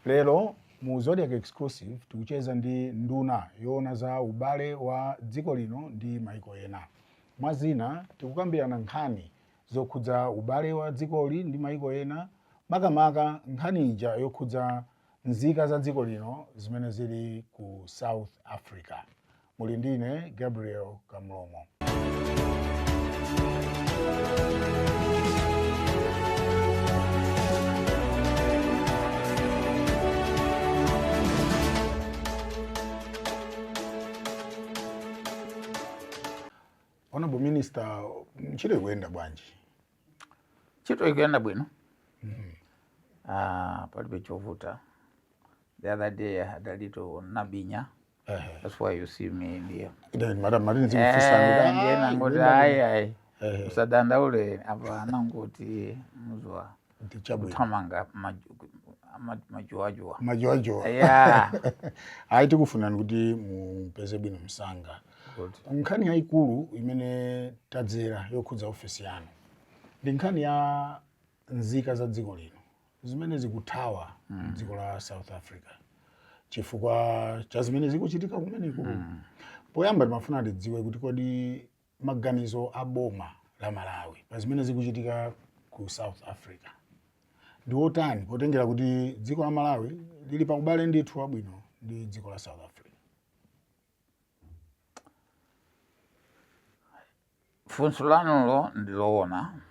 Lero mu Zodiak Exclusive tikucheza ndi nduna yoona za ubale wa dziko lino ndi maiko ena. Mwa zina tikukambirana nkhani zokhudza ubale wa dzikoli ndi maiko ena, makamaka nkhani ija yokhudza nzika za dziko lino zimene zili ku South Africa. Muli ndine Gabriel Kamlomo. Honorable Minister, ntchito ikuyenda bwanji? Ntchito ikuyenda bwino. Ah, palibe chovuta. The other day I had a little nabinya. That's why you see me in here. Then madam Marine zikufunsani. Ndiye nangoti ayi ayi. Usadandaule, apa anangoti muzwa Chabwino. Kuthamanga majuwajuwa. Majuwajuwa. Yeah. Ayi, tikufunani kuti mupeze bwino msanga. Good. Nkhani yayikulu imene tadzera yokhudza ofesi yanu ndi nkhani ya nzika za dziko lino zimene zikuthawa dziko la South Africa chifukwa cha zimene zikuchitika kumeneku. Poyamba timafuna tidziwe kuti kodi maganizo a boma la Malawi pa zimene zikuchitika ku South Africa ndi otani, potengera kuti dziko la Malawi lili pa ubale ndithu wabwino ndi dziko la South Africa? Funso lanulo ndi loona.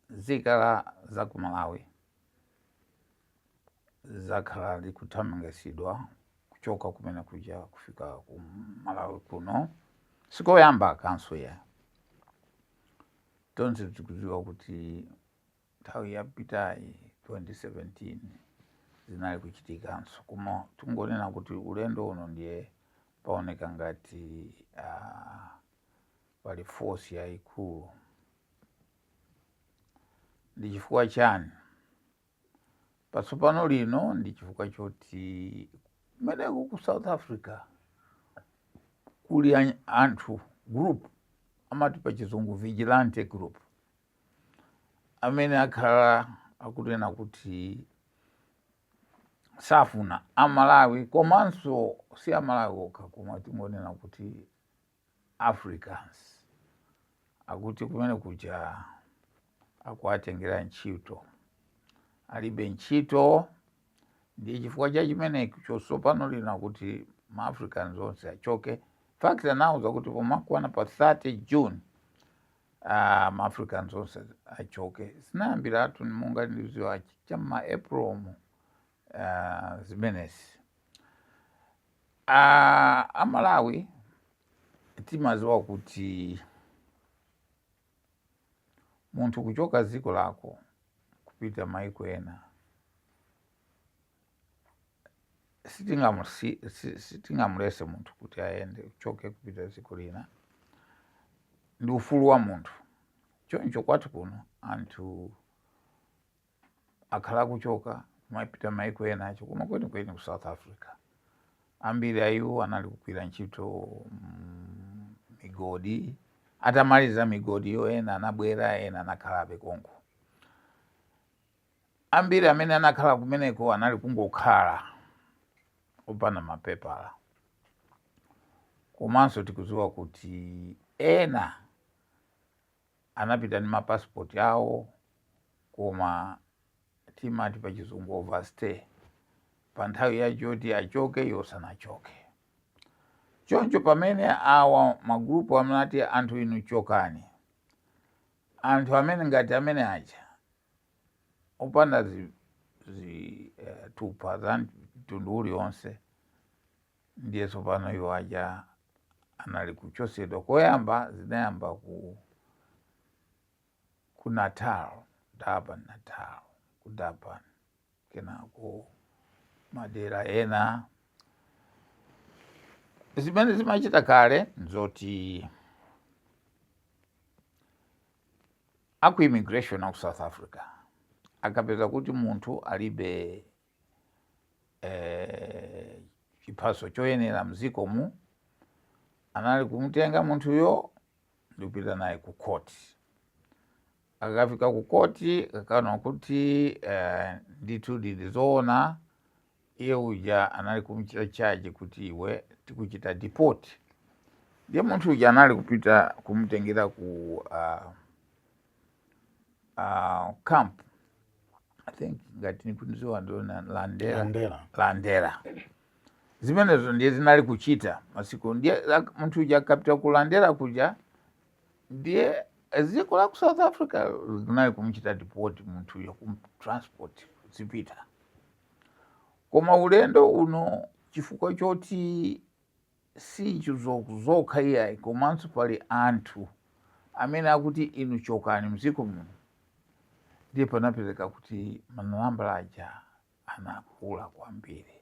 Nzika za ku Malawi zakhala likuthamangitsidwa kuchoka kumene kuja kufika ku Malawi kuno. Sikoyamba kanso ya. Tonse tikudziwa kuti nthawi yapitayi 2017 zinali kuchitikanso, koma tingonena kuti ulendo uno ndiye paoneka ngati pali force yayikulu. Ndi chifukwa chani? Patsopano lino ndi chifukwa choti kumeneko ku South Africa kuli anthu group, amati pa Chizungu vigilante group, amene akhala akunena kuti safuna Amalawi, komanso si Amalawi okha, koma tingonena kuti Africans, akuti kumene kuja akuwatengera ntchito, alibe ntchito. Ndi chifukwa cha chimenechi tsopano lino akuti ma Africans onse achoke. In fact, anauza kuti pomakwana pa 30 June ma Africans onse achoke. Zinayambiratu monga ndiziwa cham'ma April mu zimenezi. Amalawi timaziwa kuti munthu kuchoka dziko lako kupita maiko ena sitingamulese munthu kuti ayende kuchoke kupita dziko lina, ndi ufulu wa munthu. Choncho kwathu kuno anthu akhala kuchoka kumapita maiko ena acho, koma kwenikweni ku South Africa ambiri a iwo anali kugwira ntchito migodi. Atamaliza migodiyo, ena anabwera, ena anakhalabe konko. Ambiri amene anakhala kumeneko anali kungokhala opanda mapepala. Komanso tikudziwa kuti ena anapita ndi mapasipoti awo, koma timati pa Chizungu overstay, pa nthawi yachoti achoke iwo sanachoke. Choncho pamene awa magrupu amati anthu inu chokani, anthu amene ngati amene aja opanda zitupa za mtundu uliwonse, ndiye tsopano iwo aja anali kuchosedwa. Koyamba zinayamba ku Natal, Durban, Natal, ku Durban, kenako madera ena. Zimene zimachita kale nzoti aku immigration aku South Africa akapeza kuti munthu alibe chiphaso choyenera mziko mu, anali kumutenga munthuyo ndikupita naye ku court. Akafika ku koti akaona kuti ndithu ndi zoona, iye uja anali kumuchita charge kuti iwe tikuchita deport. Ndiye munthu uja anali kupita kumutengera ku camp, I think ngati nikunziwa ndiona Landera. Landera. Landera. Zimenezo ndiye zinali kuchita masiku. Ndiye munthu uja akapita ku Landera kuja, ndiye dziko la ku South Africa linali kumuchita deport munthu uja, kumtransport zipita. Koma ulendo uno, chifukwa choti si zokha iyayi, komanso pali anthu amene akuti inu chokani mdziko muno, ndiye panapezeka kuti manambala aja anakula kwambiri.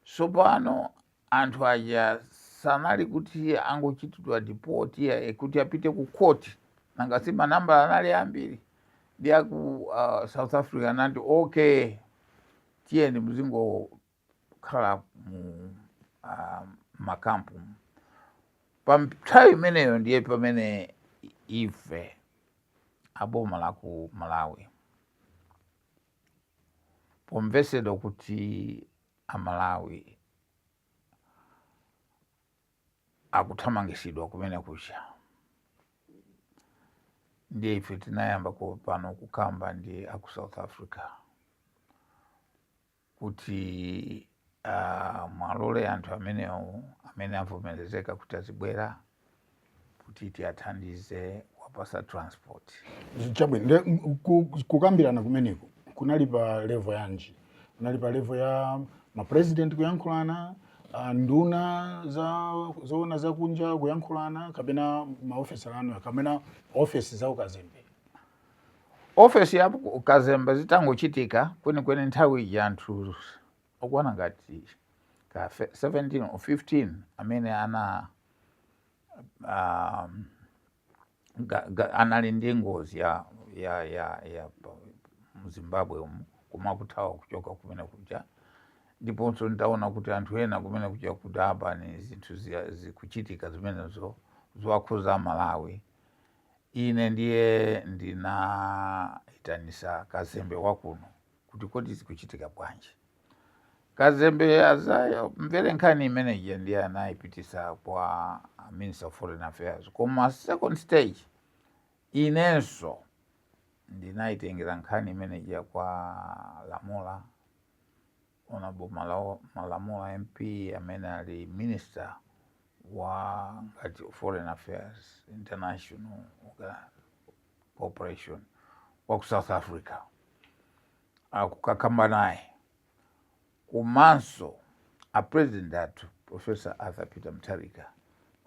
Tsopano anthu aja sanali kuti angochitidwa deport iyayi, kuti apite ku court, nanga si manambala anali ambiri. Ndi aku South Africa anati, "Okay, tiyeni muzingokhala mu makampu." Pa nthawi imeneyo ndiye pamene ife aboma la ku Malawi, pomvesedwa kuti Amalawi akuthamangisidwa kumene kuja, ndiye ife tinayamba pano kukamba ndi aku South Africa kuti mwalole anthu amenewo amene avomerezeka kuti azibwera, kuti tiathandize kuwapasa transport. Chabwino. Nde kukambirana kumeneko kunali pa level yanji? Kunali pa level ya mapresident kuyankhulana, nduna za zoona zakunja kuyankhulana, kapena maofesa anu, kapena ofesi za ukazembe? Ofesi ya kazembe, zitangochitika kwenikweni nthawi ija, anthu okwana ngati ka 17 or 15 amene ana anali ndi ngozi ya mu Zimbabwe umu, koma kuthawa kuchoka kumene kuja. Ndiponso ndaona kuti anthu ena kumene kuja ku Durban zinthu zikuchitika zimenezo zowakhuza Malawi, ine ndiye ndinayitanisa kazembe wakuno kuti kodi zikuchitika bwanji? Kazembe azamvere nkhani imeneyi, ndiye anayipitisa kwa Minister of Foreign Affairs. Koma second stage, inenso ndinayitengera nkhani imeneyi kwa Lamola, Honorable Malamula MP, amene ali minister wa ngati foreign affairs, international cooperation wa ku South Africa, akukakamba naye. Komanso a president athu, Professor Arthur Peter Mutharika,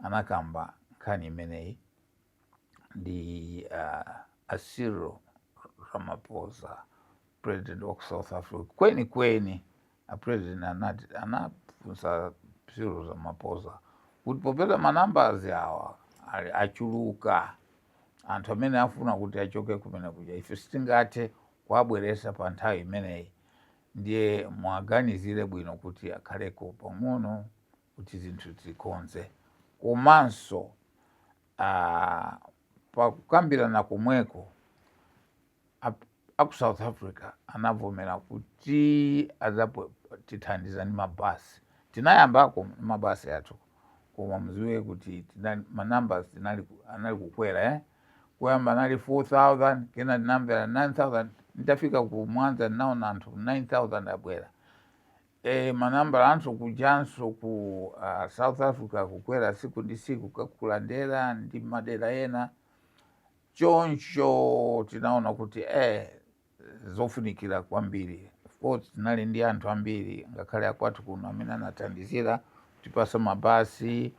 anakamba nkhani imeneyi ndi a Cyril Ramaphosa, president wa ku South Africa. Kweni kweni a president anati, anafunsa Cyril Ramaphosa kuti popeza manumbers awa ali achuluka, anthu amene afuna kuti achoke kumene kuja, ife sitingathe kuwabweresa pa nthawi imeneyi, ndiye mwaganizire bwino kuti akhaleko pang'ono kuti zinthu zikonze. Komanso pakukambirana komweko aku South Africa anavomera kuti adzatithandiza ndi mabasi. Tinayambako ndi mabasi athu, koma muziwe kuti manumbers anali kukwera, eh? Kuyamba anali 4000, kena tinamvera 9000. Nditafika ku Mwanza ndinaona anthu 9000 abwera. Manambala anthu kujanso ku South Africa kukwera siku ndi siku, kakulandera ndi madera ena. Choncho tinaona kuti zofunikira kwambiri. Of course tinali ndi anthu ambiri ngakhale akwathu kuno amene anathandizira kutipasa mabasi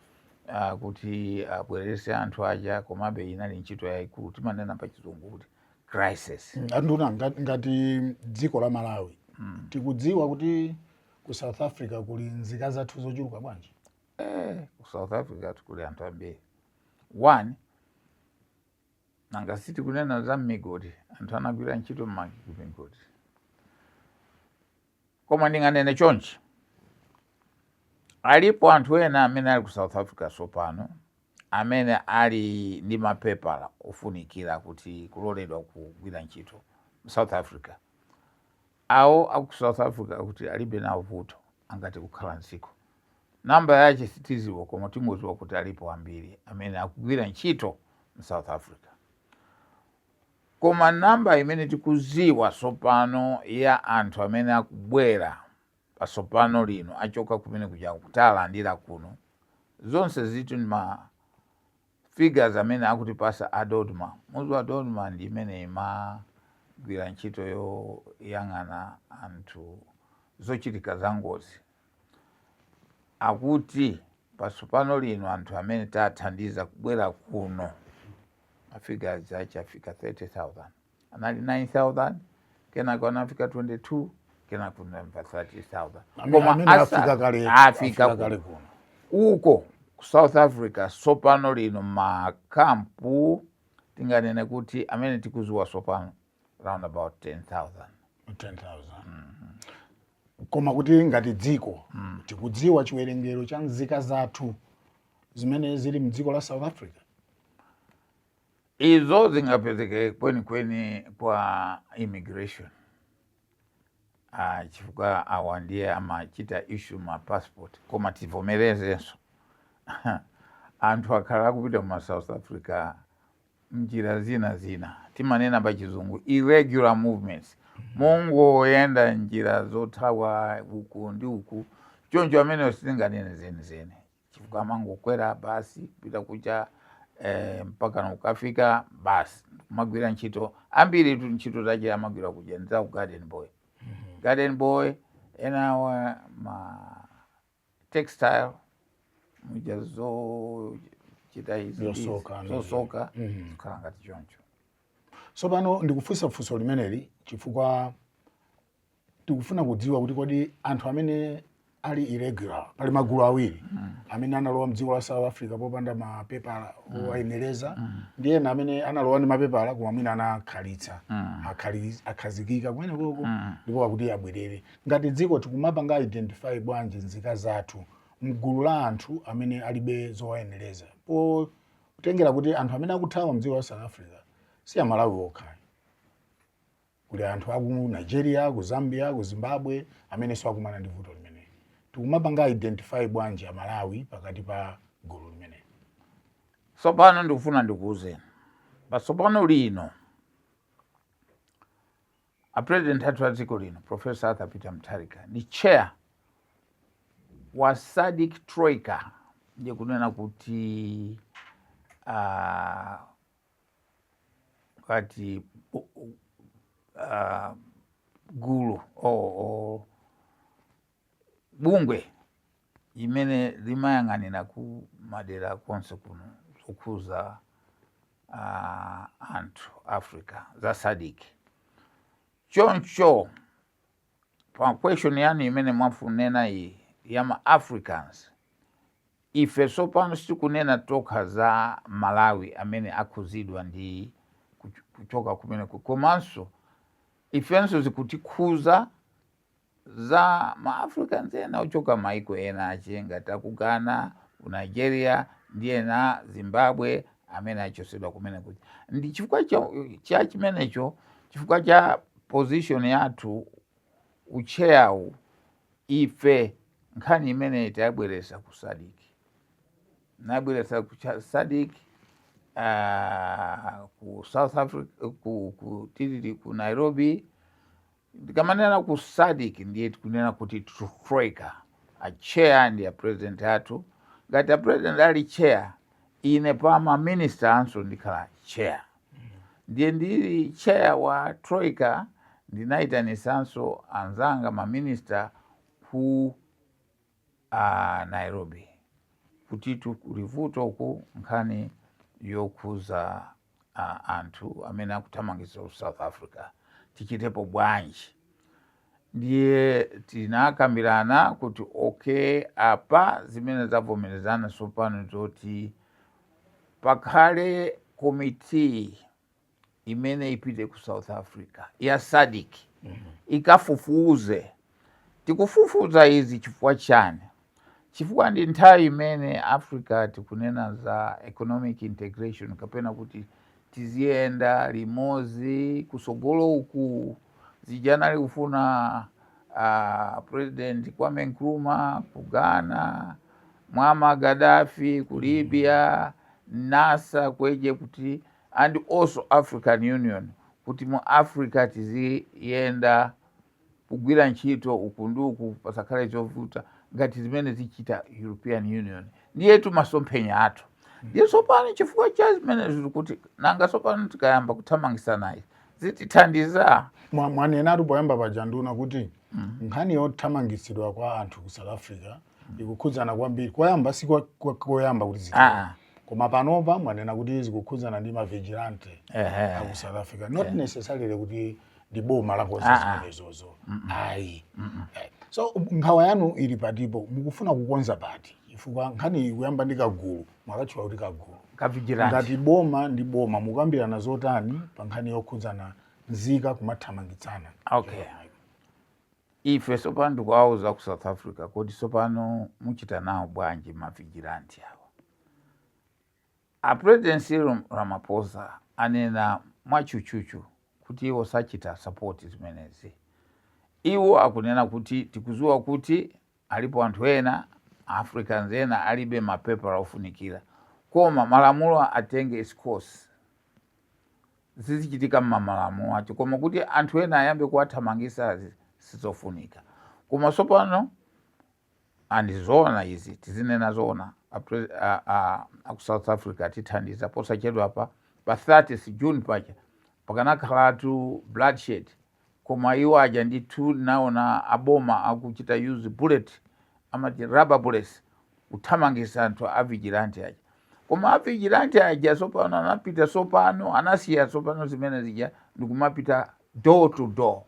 kuti abwerese anthu aja, komabe inali ntchito yayikulu. Timanena pa Chizungu kuti crisis. Anduna, ngati dziko la Malawi, tikudziwa kuti ku South Africa kuli nzika zathu zochuluka bwanji? Ku South Africa kuli anthu ambiri. One, nanga sitikunena za migodi, anthu anagwira ntchito mmigodi. Koma ndinganene chonchi, alipo anthu ena amene ali ku South Africa tsopano. Amene ali ndi mapepala ofunikira kuti kuloledwa kugwira ntchito mu South Africa, awo aku South Africa kuti alibe nawo vuto, angati kukhala mdziko. Namba yache sitiziwa, koma tingoziwa kuti alipo ambiri amene akugwira ntchito mu South Africa. Koma namba imene tikuziwa tsopano ya anthu amene akubwera patsopano lino, achoka kumene kuja kutalandira kuno, zonse zitu ndi ma figures amene akutipasa a DoDMA. Muzi wa DoDMA ndi imene imagwira ntchito yoyang'ana anthu, zochitika za ngozi. Akuti patsopano lino anthu amene tathandiza kubwera kuno, ma figures achi afika 30,000. Anali 9000, kenako anafika 22, kenako anafika 30,000. Amene amene afika kale. Afika afika kale kuno. Uko ku South Africa sopano lino makampu, tinganene kuti amene tikuziwa sopano, round about 10,000. 10,000. Koma kuti ngati dziko tikudziwa chiwerengero cha nzika zathu zimene zili mdziko la South Africa? Izo zingapezeke kwenikweni kwa immigration, chifukwa awa ndiye amachita issue ma passport. Koma tivomerezenso, anthu akhala akupita kuma South Africa mnjira zina zina, timanena pa Chizungu irregular movements, mongoyenda njira zothawa uku ndi uku. Choncho ameneyo sitinganene zenizeni, chifukwa amangokwera basi kupita kucha mpaka ukafika basi kumagwira ntchito. Ambiri tu ntchito zache amagwira kuja ndi za ku garden boy, garden boy, enawa ma textile muja, zochita izi. Zosoka. Zosoka, zikhala ngati choncho. Tsopano ndikufunsa funso limeneli chifukwa tikufuna kudziwa kuti kodi anthu amene ali irregular, pali magulu awiri: amene analowa mdziko la South Africa popanda mapepala owayenereza, ndi ena amene analowa ndi mapepala koma mwina anakhalitsa, akhazikika kumene koko ndipo akuti abwerere. Ngati dziko tikumapanga identify bwanji nzika zathu mgulu la anthu amene alibe zowayenereza, potengera kuti anthu amene akuthawa mdziko la South Africa si Amalawi okha? Kuli anthu aku Nigeria, ku Zambia, ku Zimbabwe amenenso akumana ndi vuto limeneli. Tikumapanga identify bwanji Amalawi pakati pa gulu limeneli? Tsopano ndikufuna ndikuwuzeni, patsopano lino a president athu a dziko lino, Professor Arthur Peter Mutharika, ndi chair wa SADC Troika. Ndiye kunena kuti ngati gulu o bungwe imene limayang'anira ku madera konse kuno zokhuza anthu Africa za SADC. Choncho pa question yanu imene mwafunena iyi ya ma Africans, ife tsopano sitikunena tokha za Malawi amene akhuzidwa ndi kuchoka kumeneko, komanso ifenso zikutikhuza za ma Africans ena ochoka maiko ena ache, ngati aku Ghana, ku Nigeria ndi ena Zimbabwe amene achosedwa kumene kuja. Ndi chifukwa cha chimenecho, chifukwa cha position yathu, u chair wu, ife nkhani imeneyi tayabweresa ku SADC, nabweresa ku SADC, ku South Africa, ku tilili ku Nairobi. Ndikamanena ku SADC ndiye tikunena kuti troika, a chair ndi a president athu. Ngati a president ali chair, ine pa ma minister anso ndikhala chair. Ndiye ndili chair wa troika, ndinayitanisanso anzanga ma minister ku Nairobi kuti kuli vuto ku nkhani yokhuza anthu amene akuthamangitsa ku South Africa, tichitepo bwanji? Ndiye tinakambirana kuti okay, apa zimene zavomerezana tsopano zoti pakhale komiti imene ipite ku South Africa ya SADC ikafufuze. Tikufufuza izi chifukwa chani? Chifukwa Chifukwa ndi nthawi imene Africa tikunena za economic integration, kapena kuti tiziyenda limodzi kusogolo uku, zija anali kufuna President Kwame Nkrumah ku Ghana, Muammar Gaddafi ku Libya, Nasser ku Egypt, and also African Union, kuti mu Africa tiziyenda kugwira ntchito uku ndi uku, pasakhale chovuta ngati zimene zichita European Union. Ndiyetu masomphenya athu. Ndiye tsopano chifukwa cha zimene zili kuti nanga tsopano tikayamba kuthamangisanayi, zitithandiza? Mwanenatu poyamba paja, nduna, kuti nkhani yothamangitsidwa kwa anthu ku South Africa ikukhudzana kwambiri. Koyamba si koyamba kuti zitero, koma panopa mwanena kuti zikukhudzana ndi ma vigilante aku South Africa, not necessarily kuti ndi boma lakonza zimenezozo, ayi. So nkhawa yanu ili patipo? Mukufuna kukonza pati? Chifukwa nkhani ikuyamba ndi kagulu, mwakatchula kuti kagulu ka vigilante. Ngati boma ndi boma, mukambirana zotani pa nkhani yokhudzana nzika kumathamangitsana? Okay, ife tsopano tikuwauza ku South Africa kuti tsopano muchita nawo bwanji ma vigilante awa? A President Cyril Ramaphosa anena mwatchutchutchu kuti iwo sachita support zimenezi. Iwo akunena kuti tikuziwa kuti alipo anthu ena, Africans ena, alibe mapepala ofunikira, koma malamulo atenge its course, zizichitika mmamalamulo acho, koma kuti anthu ena ayambe kuwathamangisa sizofunika. Koma tsopano andizona izi, tizinena zona, aku South Africa tithandiza posachedwa pa 30 June paja pakanakhalatu bloodshed, koma iwo aja ndithu naona aboma akuchita use bullet, amati rubber bullets, kuthamangisa anthu a vigilante aja. Koma a vigilante aja tsopano anapita, tsopano anasiya tsopano zimene zija ndikumapita door to door.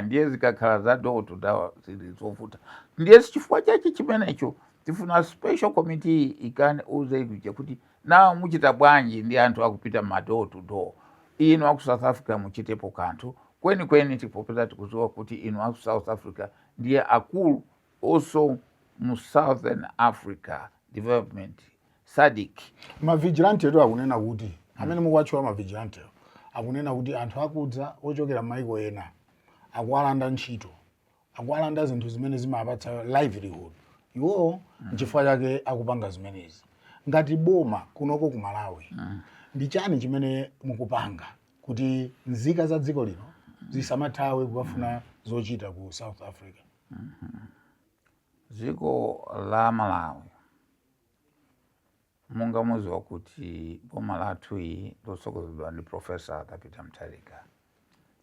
Ndiye zikakhala za door to door zili zovuta. Ndiye chifukwa chache chimenecho tifuna special committee ikauze ikuja kuti nawo muchita bwanji ndi anthu akupita ma door to door. Inu aku South Africa muchitepo kanthu kwenikweni, tipopeza tikuziwa kuti inu aku South Africa ndiye akulu also mu Southern Africa Development, SADC. Ma vigilante etu akunena kuti, amene mukuwatchula ma vigilante akunena kuti anthu akudza ochokera m'mayiko ena akuwalanda ntchito, akuwalanda zinthu zimene zimapatsa livelihood iwowo, nchifukwa chake akupanga zimenezi. Ngati boma kunoko ku Malawi, ndi chani chimene mukupanga kuti nzika za dziko lino zisamathawe kukafuna zochita ku South Africa? Dziko la Malawi, monga muziwa kuti boma lathu iyi lotsogozedwa ndi Professor Arthur Peter Mutharika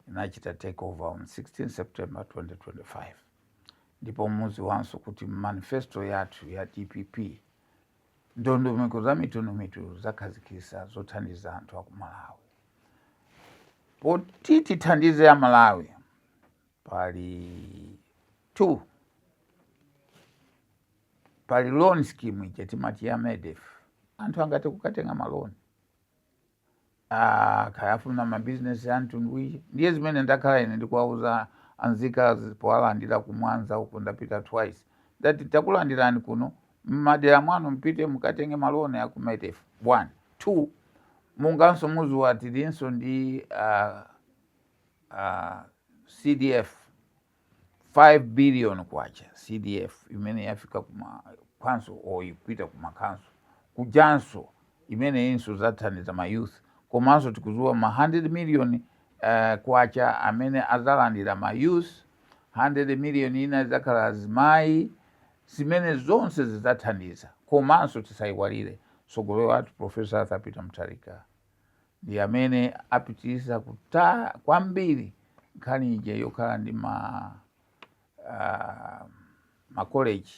inachita take over on 16 September 2025, ndipo muziwanso kuti manifesto yathu ya DPP, ndondomeko za mitundumitundu zakhazikisa zothandiza anthu aku Malawi. Poti tithandize Amalawi, pali two, pali loan scheme ija timati ya MEDEF. Anthu angati kukatenga ma loan, kaya afuna mabizinesi a mtundu ichi. Ndiye zimene ndakhala ine ndikuwauza anzika powalandira kumwanza uku, ndapita twice, ndati takulandirani kuno mmadera mwanu, mpite mukatenge ma loan aku MEDEF, one. Two, munganso muziwa tilinso ndi CDF, 5 billion kwacha CDF imene yafika kuma council or ikupita kuma council kujanso, imene inso zathandiza ma youth. Komanso tikuziwa ma 100 million kwacha amene azalandira ma youth, 100 million ina izakhala azimayi, zimene zonse zidzathandiza. Komanso tisayiwalire mtsogoleri wathu Professor Arthur Peter Mutharika ndi amene apitiriza kuta kwambiri nkhani ija yokhala ndi ma college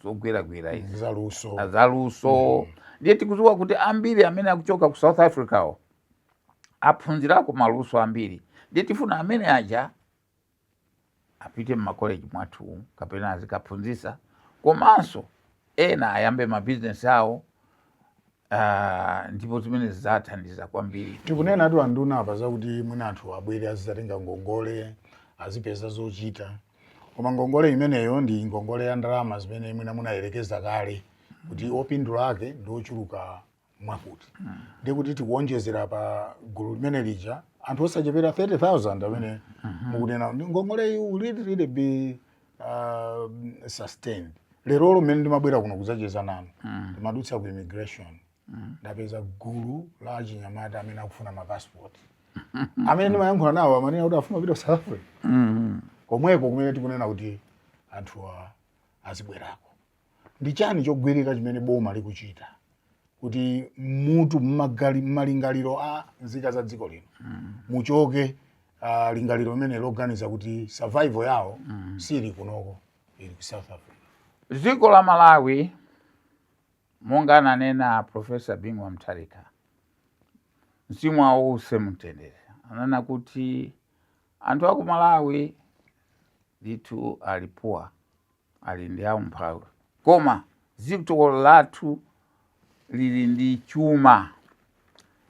zogwiragwira izi zaluso. Zaluso. Ndiye tikuziwa kuti ambiri amene akuchoka ku South Africa wo aphunzirako maluso ambiri. Ndiye tifuna amene aja apite mmakoleji mwathu kapena azikaphunzitsa, komanso ena ayambe mabizinesi awo, ndipo zimene zidzathandiza kwambiri. Tikunena tu, anduna, apa zakuti mwina anthu abwere azidzatenga ngongole, azipeza zochita. Koma ngongole imeneyo ndi ngongole ya ndalama zimene mwina munayerekeza kale kuti opindula ake ndi ochuluka mwakuti, ndi kuti tikuonjezera pa gulu limene lija anthu osachepera 30,000 amene mukunena ndi ngongole iyi. Will it really be sustained? Lerolo mmene ndimabwera kuno kudzacheza nanu, ndimadutsa ku immigration, ndapeza gulu la achinyamata amene akufuna mapassport. Amene ndimayankhula nawo amanena kuti afuna kupita ku South Africa, komweko kumene tikunena kuti anthuwa azibwerako. Ndi chani chogwirika chimene boma likuchita kuti mutu mmalingaliro a nzika za dziko lino muchoke lingaliro limene loganiza kuti survival yawo sili kunoko, ili ku South Africa? Dziko la Malawi, monga ananena Professor Bingu wa Mutharika, mzimu wawo uuse mumtendere, ananena kuti anthu aku Malawi ndithu ali poor, ali ndi aumphawi, koma dziko lathu lili ndi chuma.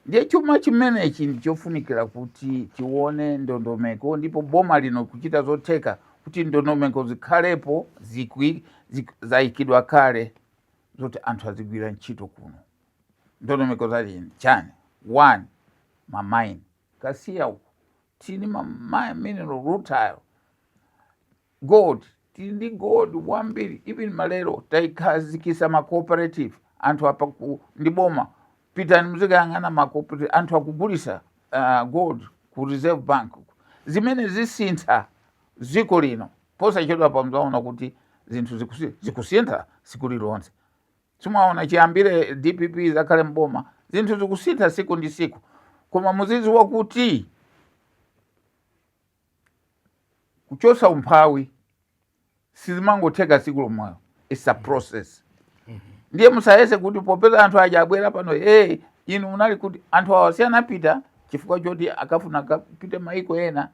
Ndiye chuma chimenechi ndi chofunikira kuti tione ndondomeko, ndipo boma lino kuchita zotheka kuti ndondomeko zikhalepo, zayikidwa kale zoti anthu azigwira ntchito kuno. Ndondomeko zali chani? One, ma mine. Kasiya uku tili ma mineral, rutile, gold, tili ndi gold wambiri. Even malero tayikhazikisa ma cooperative anthu apa ndi boma. Pitani muzikayang'ana ma cooperative, anthu akugulisa gold ku Reserve Bank, zimene zisintha dziko lino posachedwa. Pamzaona kuti zinthu zikusintha siku lilonse. Simaona chiyambire DPP zakhale mboma, zinthu zikusintha siku ndi siku. Koma muzidziwa kuti kuchosa umphawi sizimangotheka siku lomweyo, it's a process. Ndiye musayese kuti popeza anthu aja abwera pano, hey, inu munali kuti? Anthu awa sianapita chifukwa choti akafuna akapite maiko ena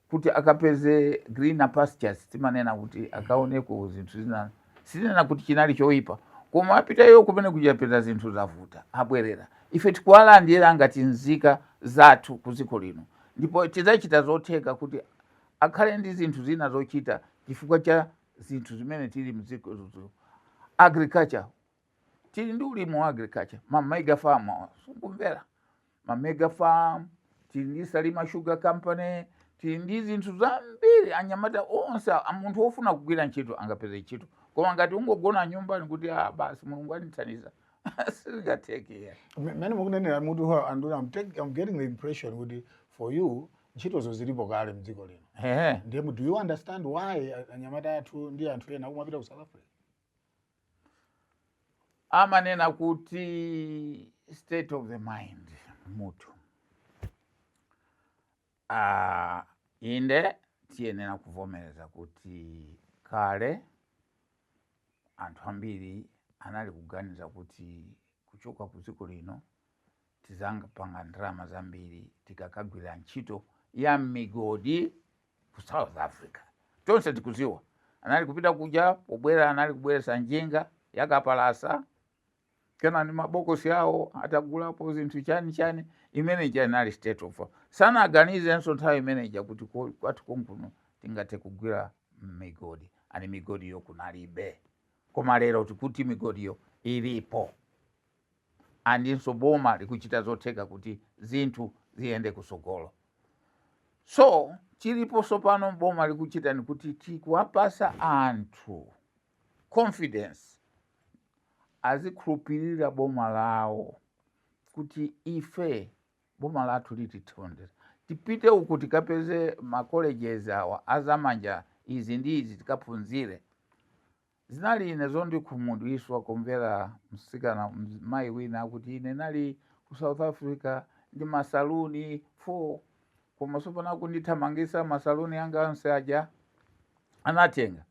kuti akapeze greener pastures. Timanena kuti akaoneko zinthu zina, sitinena kuti chinali choyipa, koma apitayo kumene kuchapeza zinthu zavuta, abwerera. Ife tikuwalandira ngati nzika zathu ku dziko lino, ndipo tidzachita zotheka kuti akhale ndi zinthu zina zochita chifukwa cha zinthu zimene tili mdziko. Agriculture, tili ndi ulimi wa agriculture, ma mega farm awa, sikumvera ma mega farm. Tili ndi Salima Sugar Company, tili ndi zinthu zambiri. Anyamata onse, munthu wofuna kugwira ntchito angapeze ntchito, koma ngati ungogona nyumba nikuti, "Ah, basi, Mulungu andithandiza," sizingatheke. Mmene mukunenera mutu anduna, I'm getting the impression kuti for you ntchitozo zilipo kale mdziko lino. Ehe. Ndiye do you understand why anyamata athu ndi anthu ena akumapita ku South Africa? Amanena kuti state of the mind, mutu. Inde, tiyenera kuvomereza kuti kale anthu ambiri anali kuganiza kuti kuchoka ku dziko lino tizangapanga ndalama zambiri tikakagwira ntchito ya migodi ku South Africa. Tonse tikuziwa anali kupita kuja, pobwera anali kubweresa njinga yakapalasa kena ndi mabokosi awo atagulapo zinthu chani chani. Imene ija inali state of, sanaganizenso nthawi imene ija kuti kwathu konkuno tingathe kugwira migodi, ani migodiyo kunalibe. Koma lero tikuti migodiyo ilipo, andinso boma likuchita zotheka kuti zinthu ziyende kusogolo. So chiliponso pano boma likuchita ni kuti tikuwapasa anthu confidence, azikhulupirira boma lawo kuti ife boma lathu litithandiza. Tipite uku tikapeze ma colleges awa azamanja, izi ndi izi, tikaphunzire. Zinali ine zondikhumudwiswa kumvera msikana, mayi wina akuti, "Ine nali ku South Africa ndi masaluni 4, koma sopano kundithamangisa, masaluni anga onse aja anatenga."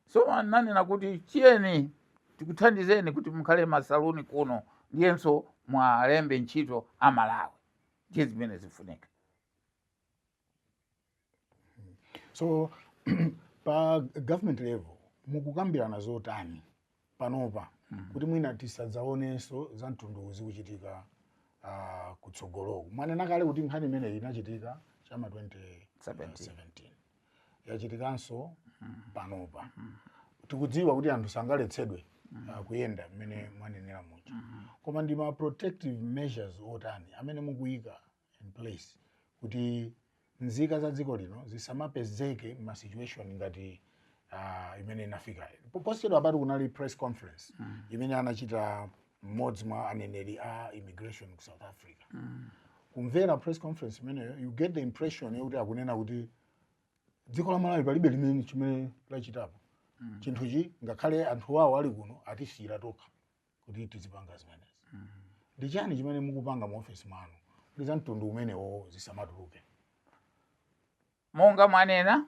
So ananena kuti chiyeni tikuthandizeni kuti mukhale masaluni kuno, ndiyenso mwalembe ntchito Amalawi. Ndiye zimene zifunika. So pa government level mukukambirana zotani panopa kuti mwina tisadzaonenso za mtundu zikuchitika kutsogoloku? Mwanena kale kuti nkhani imeneyi inachitika chama 2017. Yachitikanso panopa. Tikudziwa kuti anthu sangaletsedwe kuyenda mmene mwanenera muja, koma ndi ma protective measures otani amene mukuyika in place kuti nzika za dziko lino zisamapezeke ma situation ngati imene inafika posachedwa apatu? Kunali press conference imene anachita mmodzi mwa aneneri a immigration ku South Africa. Kumvera press conference imeneyo, you get the impression yokuti akunena kuti dziko la Malawi palibe limene chimene lachitapo chinthuchi, ngakhale anthu awo ali kuno atisiyira tokha kuti tizipanga zimenezi. Ndi chani chimene mukupanga mu ofesi mwanu kuti za mtundu umenewo zisamatuluke? Monga mwanena,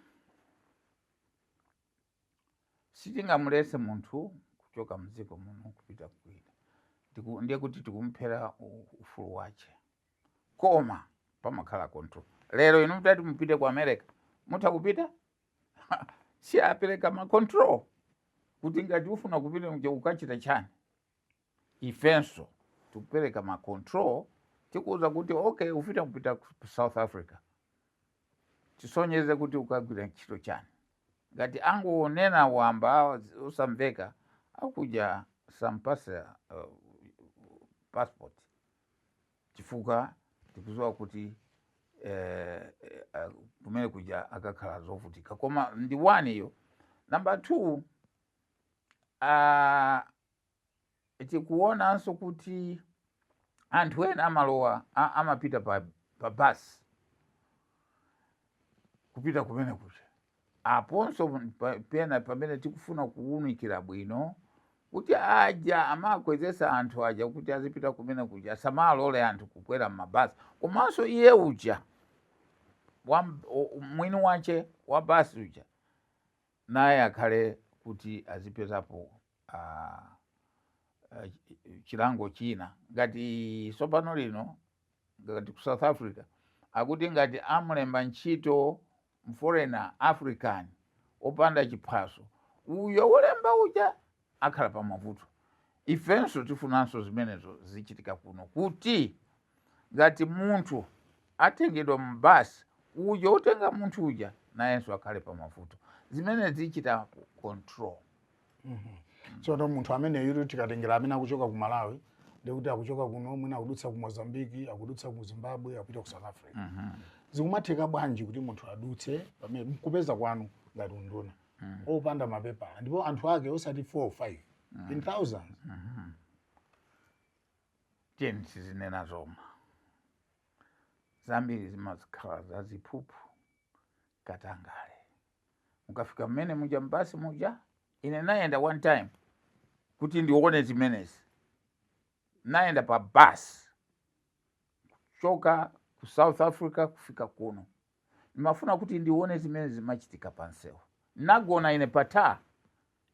sitingamulese munthu kuchoka mdziko muno kupita kwina. Ndiye kuti tikumphera ufulu wace, koma pamakhala control. Lero inu mutati mupite ku America, mutha kupita? Si apereka ma control kuti ngati ufuna kupita muja ukachita chani? Ifenso tikupereka ma control, tikuuza kuti okay, ufita kupita ku South Africa, tisonyeze kuti ukagwira ntchito chani. Ngati angonena wamba usamveka, akuja sampasa passport, chifukwa tikuziwa kuti kumene kuja akakhala zovutika. Koma ndi one iyo. Number two, tikuonanso kuti anthu ena amalowa amapita pa basi kupita kumene kuja. Aponso pena pamene tikufuna kuwunikira bwino kuti aja amakwezesa anthu aja kuti azipita kumene kuja asamalole anthu kukwera m'mabasi, komanso iye uja mwini wache wa basi uja naye akhale kuti azipezapo chilango china. Ngati sopano lino, ngati ku South Africa akuti ngati amulemba ntchito foreigner African opanda chiphaso, uyo wolemba uja akhala pa mavuto. Ifenso tifunanso zimenezo zichitika kuno, kuti ngati munthu atengedwa mbasi, uja utenga munthu uja nayenso akhale pa mavuto. Zimene zichita control. Tsono munthu ameneyu, tikatengera amene akuchoka ku Malawi, ndikuti akuchoka kuno, mwina akudutsa ku Mozambiki, akudutsa ku Zimbabwe, akupita ku South Africa, zikumatheka bwanji kuti munthu adutse pamene kupeza kwanu ngati unduna opanda mapepala, ndipo anthu ake osati 4 or 5, in thousands? Tiyeni tizinena zoma, zambiri zimazikhala zaziphuphu, katangale. Mukafika mmene muja mbasi muja, ine nayenda one time kuti ndione zimenezi. Nayenda pa bus kuchoka ku South Africa kufika kuno, ndimafuna kuti ndione zimene zimachitika pansewu. Nagona ine pata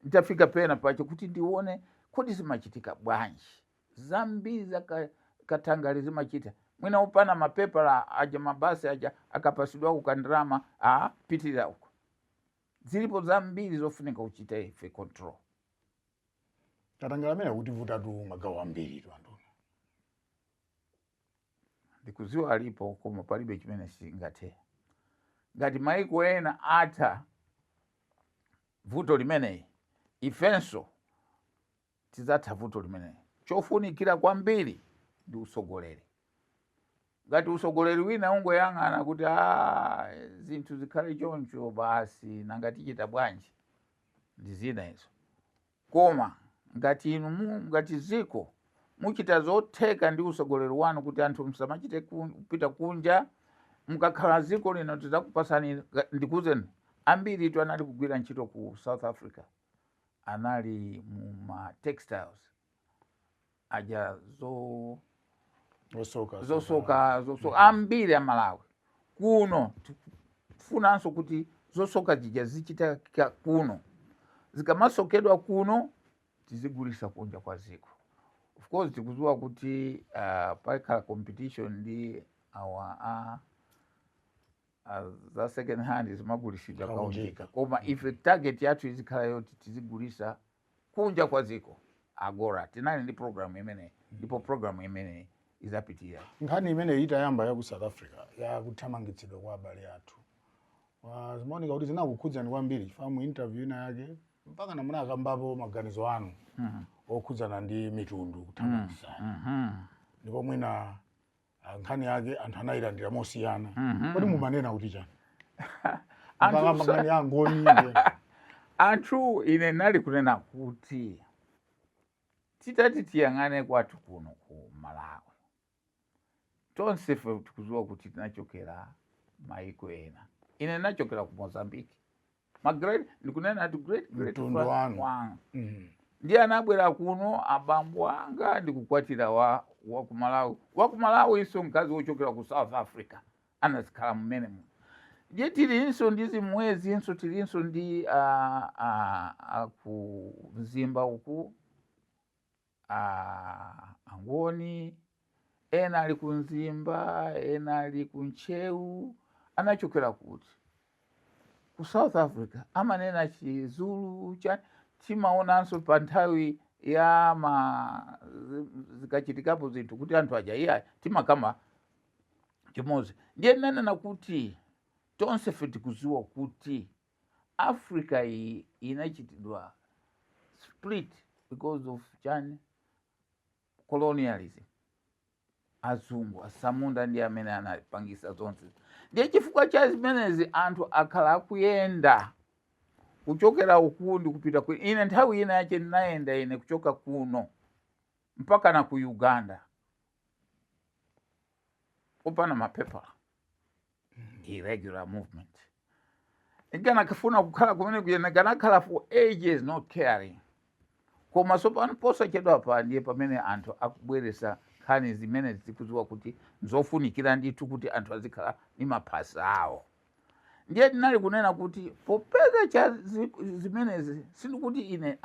nditafika pena pacho kuti ndione kodi zimachitika bwanji. Zambiri za katangale zimachita mwina upana mapepala aja, mabasi aja akapasidwa kukandirama a pitirira uko. Zilipo zambiri zofunika kuchita ife control. Katangale amene akutivutatu magawo ambiri tu, anduna. Ndikuziwa alipo, koma palibe chimene singathe. Ngati maiko ena atha vuto limeneyi, ifenso tidzatha vuto limeneyi. Chofunikira kwambiri ndi usogoleri. Ngati usogoleri wina ungoyang'ana kuti "Ah, zinthu zikhale choncho basi, nanga tichita bwanji?" ndi zina izo. Koma ngati inu ngati ziko muchita zotheka ndi usogoleri wanu kuti anthu musamachite kupita kunja, mukakhala ziko lino tidzakupasani. Ndikuwuzeni, ambiri tu anali kugwira ntchito ku South Africa anali mu ma textiles aja zo Osoka. Zosoka ambiri amalawi kuno. Tifunanso kuti zosoka zija zichitika kuno, zikamasokedwa kuno tizigulisa kunja kwa ziko. Of course tikuziwa kuti pakhala competition ndi awa a za second hand zimagulisidwa kaunjika. Kaunjika. Koma ife target yathu izikhala yoti tizigulisa kunja kwa ziko. AGOA tinali ndi program imeneyi, ndipo program imeneyi izapitirira. Nkhani imeneyi itayamba ya ku South Africa yakuthamangitsidwa kwa abale athu Zimaoneka kuti zinakukhudzani kwambiri, chifukwa mu interview ina yake mpaka namunakambapo maganizo anu okhudzana ndi mitundu kuthamangitsana, ndipo mwina nkhani yake anthu anayilandira mosiyana. Kodi mumanena kuti chani? Anthu Mpaka nkhani ya Ngoni ndiye. Anthu, ine nali kunena kuti titati tiyang'ane kwathu kuno ku Malawi, tonse ife tikudziwa kuti tinachokera maiko ena. Ine ndinachokera ku Mozambique, ma great, ndikunena ati great great Mtundu wanu. Wanga. Ndiye anabwera kuno abambo anga ndikukwatira wa ku Malawi, wa ku Malawi inso mkazi wochokera ku South Africa, anazikhala mmene muno. Ndiye tilinso ndi zimwezinso, tilinso ndi ku Mzimba uku, Angoni ena ali ku Mzimba, ena ali ku Ntcheu. Anachokera kuti? Ku South Africa. Amanena Chizulu cha timaonanso pa nthawi ya ma zikachitikapo zinthu kuti anthu aja iyayi, timakamba chimodzi. Ndiye ndinanena kuti tonse fe tikudziwa kuti Africa iyi inachitidwa split because of chani? Colonialism. Azungu asamunda ndi amene anapangisa zonse. Ndiye chifukwa cha zimenezi anthu akhala akuyenda kuchokera uku ndi kupita ku. Ine nthawi ina yache ndinayenda ine kuchoka kuno mpaka na ku Uganda opanda mapepala, irregular movement. Ndikanakafuna kukhala kumene kuja, ndikanakhala for ages, not caring. Koma tsopano posachedwa pa ndiye pamene anthu akubweresa nkhani zimene zikudziwa kuti nzofunikira ndithu kuti anthu azikhala ndi maphasa awo. Ndiye ndinali kunena kuti popeza cha zimenezi, sindikuti ine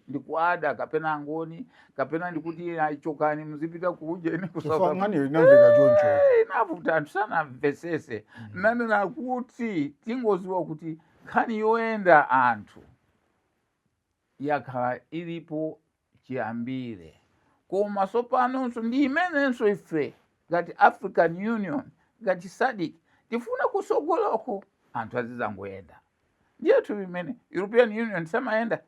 ndikuada kapena Angoni, kapena ndikuti achokani muzipita kujeni ku South Chifukwa Africa. Nkhaniyo inamveka choncho. Inavuta, anthu sanamvesese. Nanena kuti tingoziwa kuti nkhani yoyenda anthu yakhala ilipo chiyambire, koma sopanonso ndi imenenso ife ngati African Union, ngati SADC, tifuna kusogoloko anthu azizangoyenda. Ndiyetu imene European Union samayenda,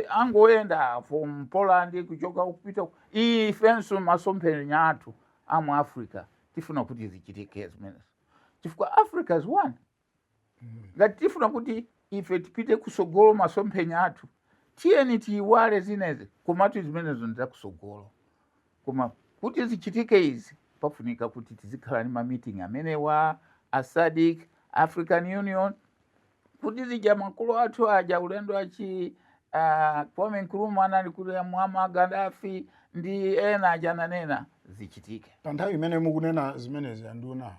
angoyenda from Poland kuchoka kupita. Ifenso masomphenya athu amu Africa tifuna kuti zichitike zimenezo, chifukwa Africa is one. Ngati tifuna kuti ife tipite kusogolo, masomphenya athu, tiyeni tiyiwale zinezi. Komatu zimenezo ndi zakusogolo, koma kuti zichitike izi pafunika kuti tizikhala ndi ma meeting amenewa a SADC, African Union, kuti zija makolo athu aja ulendo achi Kwame Nkrumah anali kuti Muammar Gaddafi ndi ena aja ananena zichitike. Pa nthawi imene mukunena zimenezi, anduna,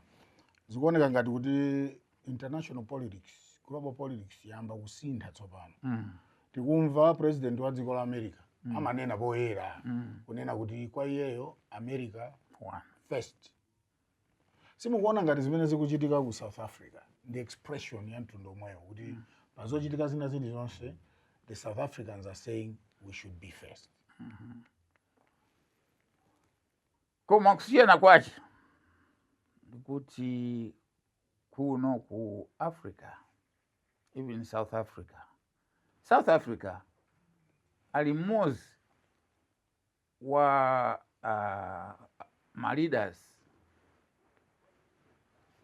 zikuoneka ngati kuti international politics, global politics yamba kusintha tsopano. Tikumva president wa dziko la America amanena poyera kunena kuti kwa iyeyo America One. first. Simukuona ngati zimene zikuchitika ku South Africa ndi expression ya mtundu omwewo, kuti pazochitika zina zilizonse the South Africans are saying we should be first? Koma kusiyana kwache ndikuti kuno ku Africa, even South Africa, South Africa ali mmodzi wa ma leaders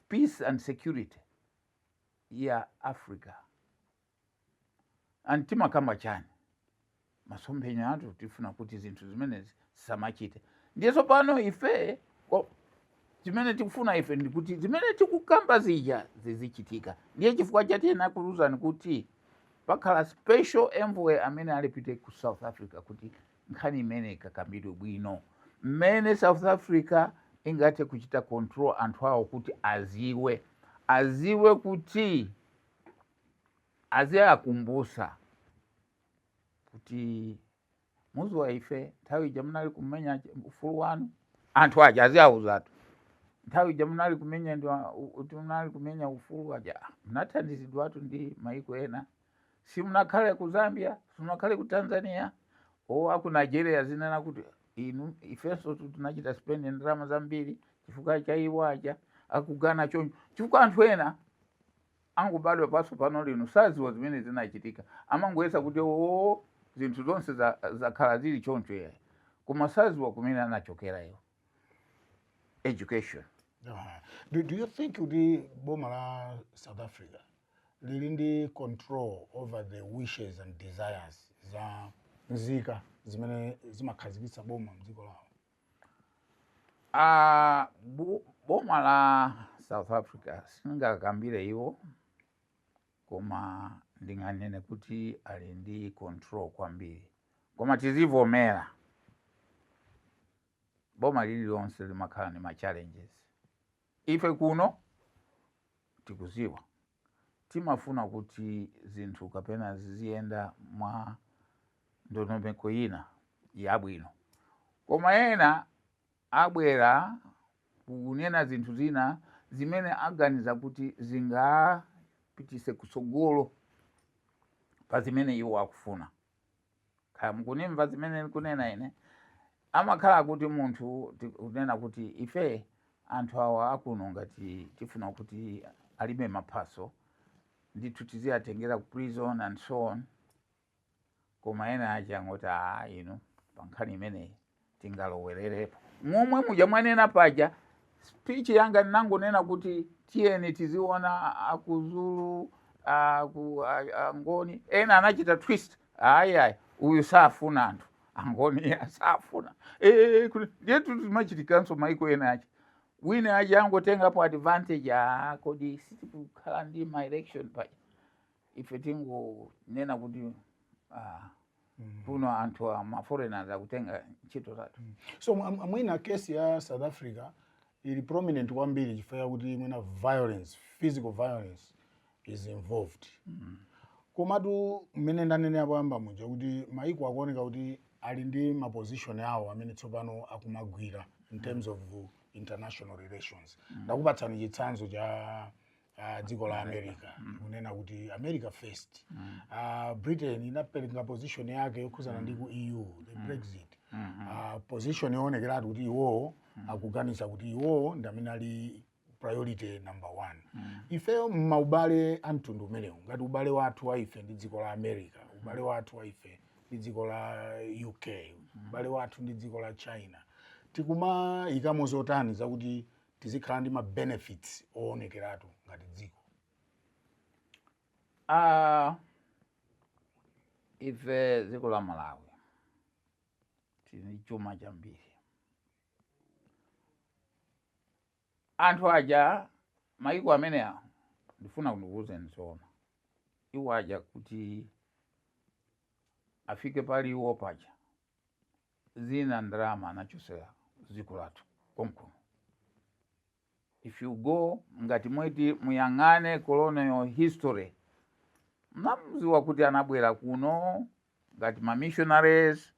peace and security ya Africa. And timakamba chani? Masomphenya athu tifuna kuti zinthu zimenezi zisamachite. Ndiye tsopano ife chimene tikufuna ife ndikuti zimene tikukamba zija zizichitika. Ndiye chifukwa chati nakuwuzani kuti pakhala special envoy amene alipite ku South Africa kuti nkhani imene ikakambidwe bwino, mmene South Africa ingathe kuchita control anthu awo, kuti aziwe kuti aziakumbusa kuti muziwa ife nthawi ija munali kumenya ufulu wanu. Anthu aja aziawuzatu, nthawi ija munali kumenya ndi munali kumenya ufulu aja, munathandizidwatu ndi maiko ena. Simunakhale ku Zambia, simunakhale ku Tanzania o aku Nigeria zinena kuti inu ifenso tinachita spend ndalama zambiri chifukwa cha iwo aja akugana choncho, chifukwa anthu ena Angobadwa patsopano lino saziwa zimene zinachitika, amangoyesa kuti oo, zinthu zonse zakhala zili choncho yayi, koma saziwa kumene anachokera iwo. Education. Aha. Do you think kuti boma la South Africa lili ndi control over the wishes and desires za nzika zimene zimakhazikitsa boma mdziko lawo? Boma la South Africa sindingakambire iwo, koma ndinganene kuti ali ndi control kwambiri. Koma tizivomera, boma lililonse limakhala ndi ma challenges. Ife kuno tikuziwa timafuna kuti zinthu kapena ziziyenda mwa ndondomeko ina yabwino, koma ena abwera kunena zinthu zina zimene aganiza kuti zingapitise kutsogolo pa zimene iwo akufuna. Kaya mukunimva zimene ndikunena ine? Amakhala kuti munthu kunena kuti ife anthu awa akuno ngati tifuna kuti alibe maphaso ndithu tiziyatengera ku prison and so on, koma ena achi angoti, "Aa, inu, pa nkhani imeneyi tingalowererepo." Momwe muja mwanena paja, speech yanga ndinangonena kuti tiyeni tiziona akuzulu, aku angoni. Ena anachita twist, "Ayi, ayi, uyu safuna anthu angoni, safuna." Ndiye zimachitikanso maiko ena achi, wina achi angotengapo advantage. Ah, kodi sitikukhala ndi ma election paja? Ife tingonena kuti kuno anthu a ma foreigners akutenga ntchito zathu. So mwina case ya South Africa ili prominent kwambiri chifukwa chakuti mwina violence, physical violence is involved. Komatu mmene ndanenera poyamba muja kuti maiko akuoneka kuti ali ndi ma position awo amene tsopano akumagwira in terms of international relations. Ndakupatsani chitsanzo cha dziko la America, kunena kuti "America first". Britain inapereka position yake yokhuzana ndi ku EU, the Brexit, position yoonekeratu kuti iwowo akuganiza kuti iwowo ndi amene ali priority number one. Ifeyo mmaubale a mtundu umenewu, ngati ubale wathu wa ife ndi dziko la America, ubale wathu wa ife ndi dziko la UK, ubale wathu ndi dziko la China, tikumayikamo zotani zakuti tizikhala ndi ma benefits oonekeratu ngati dziko? Ife dziko la Malawi tili chuma chambiri. Anthu aja, maiko amenewa, ndifuna ndikuwuzeni zoona, iwo aja kuti afike pali iwo paja, zina ndalama anachosera dziko lathu konkuno. If you go, ngati mweti muyang'ane colonial history, mnamuziwa kuti anabwera kuno ngati ma missionaries,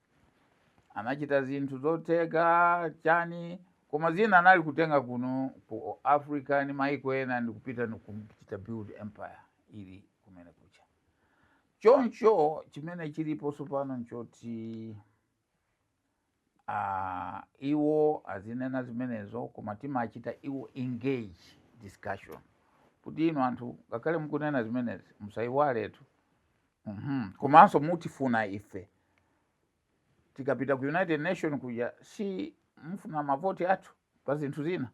anachita zinthu zotheka chani, koma zina anali kutenga kuno ku Africa ni maiko ena ndikupita ndikuchita build empire ili kumene kucha. Choncho chimene chilipo tsopano nchoti iwo azinena zimenezo, koma timachita iwo engage discussion kuti inu anthu, ngakhale mukunena zimenezi, musayiwaletu. Komanso mutifuna ife tikapita ku United Nation kuja, si mufuna mavoti athu pa zinthu zina?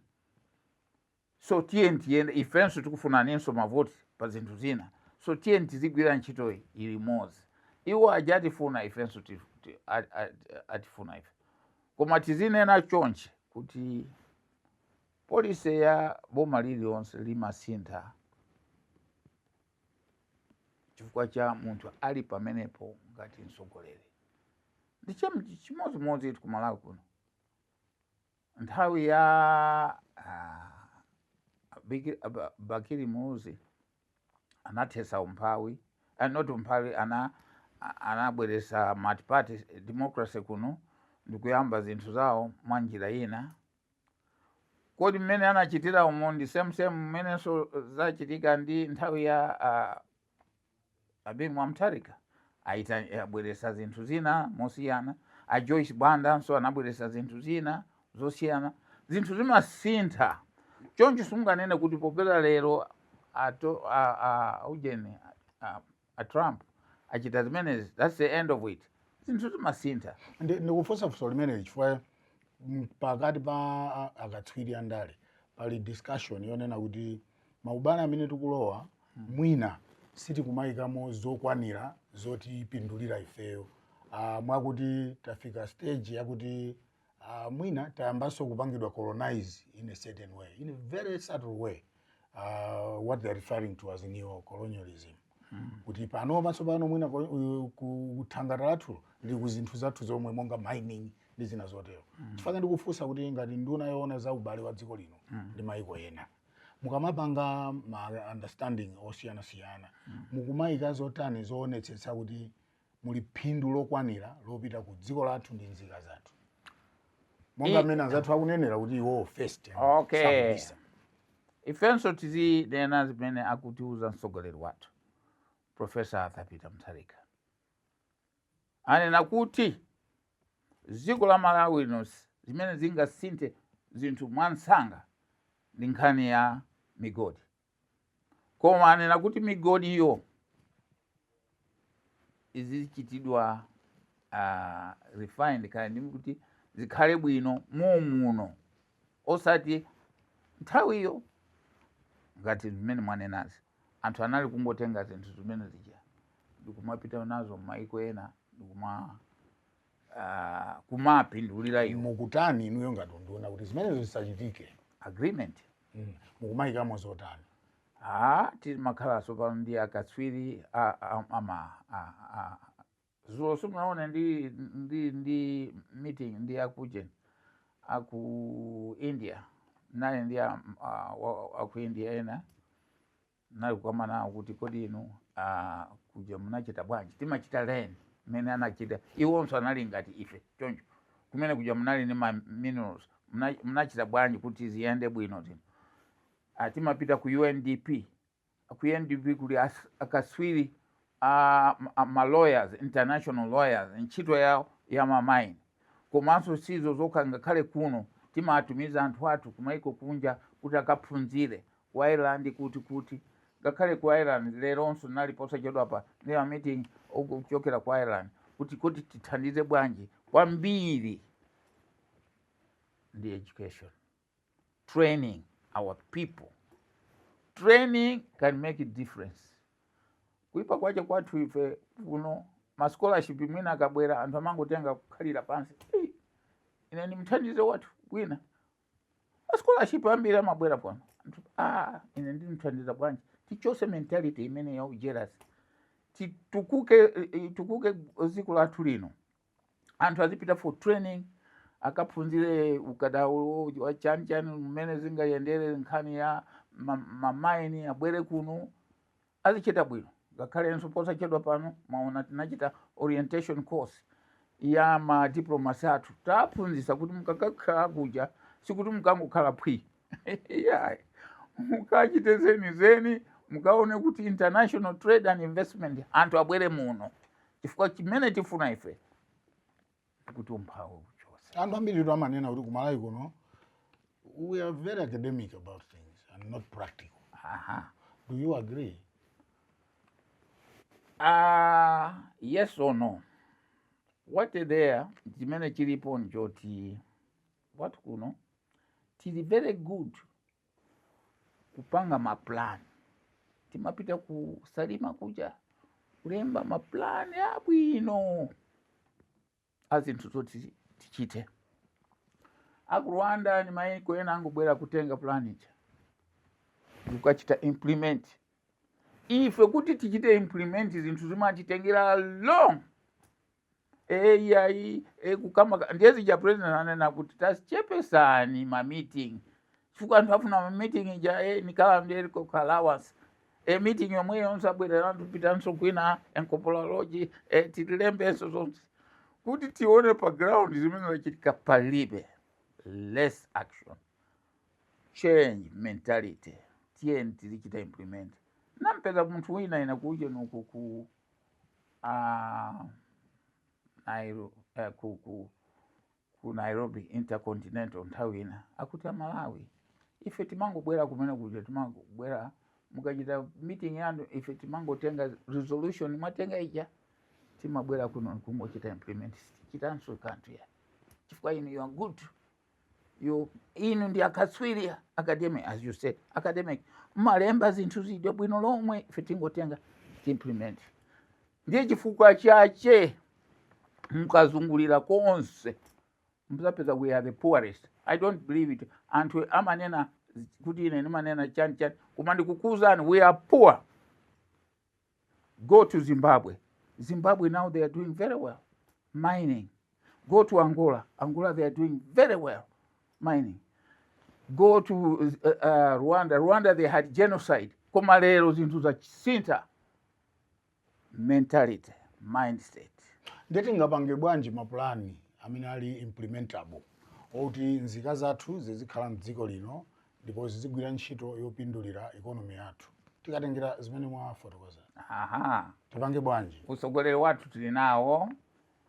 So tiyeni tiyende, ifenso tikufunaninso mavoti pa zinthu zina, so tiyeni tizigwira ntchitoyi ilimodzi. Iwo aja atifuna, ifenso atifuna ife. Koma tizinena chonchi kuti policy ya boma lililonse limasintha chifukwa cha munthu ali pamenepo ngati mtsogoleri. Ndi chimodzimodzi ku Malawi kuno. Nthawi ya Bakili Muluzi anathesa umphawi, not umphawi, anabweresa multi-party democracy kuno ndikuyamba zinthu zawo mwa njira ina. Kodi mmene anachitira umo ndi same same mmenenso zachitika ndi nthawi ya a Bingu wa Mutharika? Aita abweresa zinthu zina mosiyana. A Joyce Banda nso anabweresa zinthu zina zosiyana. Zinthu zimasintha. Choncho sunganene kuti popeza lero Ato a ujeni a Trump achita zimenezi, that's the end of it. Zinthu zimasintha. Ndikufunsa funso limeneli chifukwa pakati pa akatswiri andale pali discussion yonena kuti maubale amene tikulowa mwina sitikumayikamo zokwanira zotipindulira ifeyo, mwakuti tafika stage yakuti mwina tayambanso kupangidwa colonize in a certain way, in a very subtle way, what they're referring to as neo-colonialism, kuti pano panso mwina kuthangata lathu lili ku zinthu zathu zomwe monga mining ndi zina zotero. Chifukwa ndikufunsa kuti ngati nduna yoona za ubale wa dziko lino ndi maiko ena, mukamapanga ma understanding osiyanasiyana, mukumayika zotani zoonetsetsa kuti muli phindu lokwanira lopita ku dziko lathu ndi nzika zathu, monga mmene anzathu akunenera kuti iwo first and sakubisa? Ifenso tizinena zimene akutiuza mtsogoleri wathu, Professor Arthur Peter Mutharika. Anena kuti dziko la Malawi lino, zimene zingasinthe zinthu mwansanga ndi nkhani ya migodi. Koma anena kuti migodiyo izichitidwa refined, kaya ndi kuti zikhale bwino muno, osati nthawiyo ngati zimene mwanenazi, anthu anali kungotenga zinthu zimene zija ndikumapita nazo m'maiko ena ndikuma kumapindulira iwo. Mukutani inuyo ngati nduna kuti zimenezo zisachitike? Agreement. Mukumayikamo zotani? Ah, timakhalanso pano ndi akatswiri ama zulo simunaone ndi meeting ndi akujeni aku India, nali ndi aku India ena, nali kukamba nawo kuti kodi inu kuja munachita bwanji? Timachita learn mmene anachita iwonso, anali ngati ife choncho. Kumene kuja munali ndi ma minerals, munachita bwanji kuti ziyende bwino zino? Timapita ku UNDP. Ku UNDP kuli akatswiri ma lawyers, international lawyers, ntchito yawo ya ma mine. Komanso sizo zokha, ngakhale kuno timatumiza anthu athu kumaiko kunja kuti akaphunzire ku Ireland, kuti ngakhale ku Ireland leronso nali posachedwa pa ndi ma meeting okuchokera ku Ireland kuti tithandize bwanji kwambiri ndi education, training our people. Training can make a difference. Kuipa kwache kwathu ife kuno, ma scholarship mwina akabwera, anthu amangotenga kukhalira pansi. "Ei, ine ndimthandize wathu wina." Ma scholarship ambiri amabwera pano, anthu, "Ah, ine ndimthandiza bwanji?" Tichose mentality imene ya jealous, titukuke, tukuke dziko lathu lino. Anthu azipita for training, akaphunzire ukadaulo wa chani chani, mmene zingayendere nkhani ya ma mine, abwere kuno azichita bwino. Ngakhalenso posachedwa pano maona tinachita orientation course ya ma diplomas athu, taphunzitsa kuti mukakakhala kuja sikuti mukangokhala phwi, yayi, mukachite zeni zeni, mukaone kuti international trade and investment, anthu abwere muno, chifukwa chimene tifuna ife kuti umphawi uchose. Anthu ambiri tu amanena kuti kumalawi kuno we are very academic about things and not practical. Do you agree? Yes or no? What there, chimene chilipo nchoti kwathu kuno tili very good kupanga ma plan. Timapita ku Salima kuja kulemba ma plan abwino a zinthu zoti tichite. Aku Rwanda ni maiko ena angobwera kutenga plan ija ndikukachita implement. Ife kuti tichite implement zinthu zimatitengera long. Eyayi, kukamba ndiye zija president anena kuti tachepesani ma meeting, chifukwa anthu afuna ma meeting ija nikhala ndi allowance, meeting yomwe yonse abwerera anthu pitanso kwina enkopola lodge, titilembenso zonse kuti tione pa ground zimene zachitika. Palibe, less action, change mentality. Tiyeni tizichita implement. Nampeza munthu wina ina kuje nuku ku ku Nairobi Intercontinental nthawi ina, akuti Amalawi ife timangobwera kumene kuja, timangobwera. Mukachita meeting yanu, ife timangotenga resolution mwatenga ija, timabwera kuno kungochita implement, sitichitanso kanthu ya, chifukwa inu you are good, you inu ndi akatswiri, academic, as you said, academic, mmalemba zinthu zidwe bwino lomwe, ife tingotenga tiimplement. Ndiye chifukwa chache mukazungulira konse muzapeza we are the poorest. I don't believe it. Anthu amanena kuti ine ndimanena chani chani, koma ndikukuwuzani, we are poor. Go to Zimbabwe. Zimbabwe now they are doing very well, mining. Go to Angola. Angola, they are doing very well, mining. Go to Rwanda. Rwanda, they had genocide, koma lero zinthu zasintha, mentality, mindset. Ndiye tingapange bwanji mapulani amene ali implementable oti nzika zathu zizikhala mdziko lino ndipo zizigwira ntchito yopindulira economy yathu, tikatengera zimene mwafotokoza? Aha. Tipange bwanji? Usogoleri wathu tili nawo,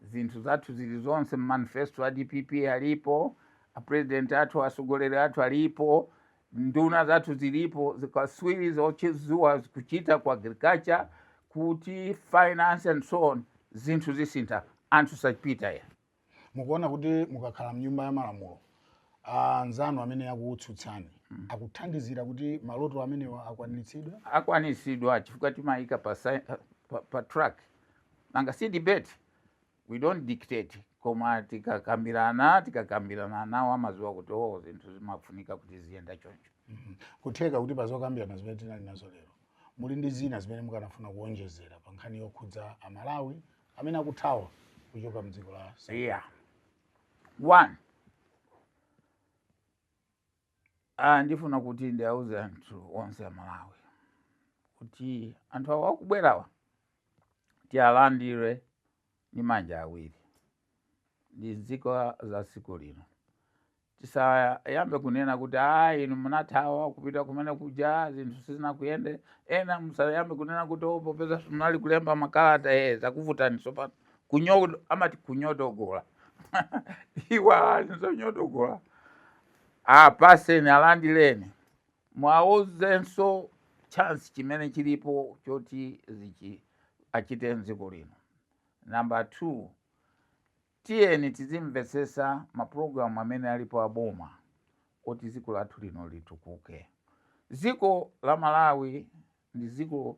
zinthu zathu zili zonse mmanifesto a DPP alipo, apresident athu, asogoleri athu alipo, nduna zathu zilipo, zikaswiri zochizuwa kuchita ku agriculture, kuti finance and so on. Zinthu zisintha, anthu sachipita ya. Mukuona kuti mukakhala mnyumba ya malamulo, anzanu amene akutsutsani akuthandizira kuti maloto amenewa akwaniritsidwe? Akwaniritsidwa, chifukwa timayika pa track. Nanga si debate, we don't dictate, koma tikakambirana nawo amaziwa kuti, oh, zinthu zimafunika kuti ziyenda choncho. Kutheka kuti pazokambirana zimene tinali nazo lero muli ndi zina zimene mukanafuna kuwonjezera pa nkhani yokhudza Amalawi amene akuthawa kuchoka mdziko la South? Yeah, one, ndifuna kuti ndiauze anthu onse Amalawi kuti anthu awo akubwerawa tialandire ndi manja awiri, ndi nzika za dziko lino. Tisayambe kunena kuti, "Ah, inu munathawa kupita kumene kuja, zinthu sizinakuyende." Ena musayambe kunena kuti, "Oh, popeza simunali kulemba makalata, zakuvutani tsopano." Kunyo amati kunyodogola, iwa nzonyodogola. Apaseni, alandileni, mwauzenso chance chimene chilipo choti zichi achite mdziko lino. Number two, tiyeni tizimvetsesa mapulogalamu amene alipo aboma oti dziko lathu lino litukuke. Dziko la Malawi ndi dziko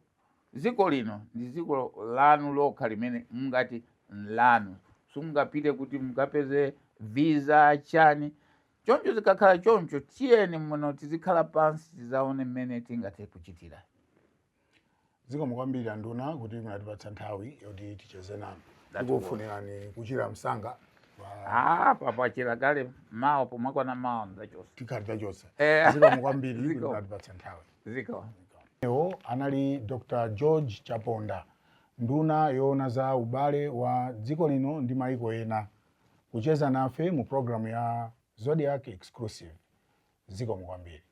lino ndi dziko lanu lokha limene mungati nlanu, simungapite kuti mukapeze visa chani choncho. Zikakhala choncho, tiyeni muno tizikhala pansi, tizaone mmene tingathe kuchitira. Zikomo kwambiri, anduna, kuti munatipatsa nthawi yoti ticheze nanu. That's Tikufunirani kuchira msanga. Ah, papachira kale. Mawa pomakwana mawa mzachosa. Tikhali tachosa. Eh. Zikomo kwambiri kuti Zikomo. munatipatsa nthawi. Zikomo. Ewo anali Dr George Chaponda, nduna yoona za ubale wa dziko lino ndi maiko ena, kucheza nafe mu programu ya Zodiak Exclusive. Zikomo kwambiri.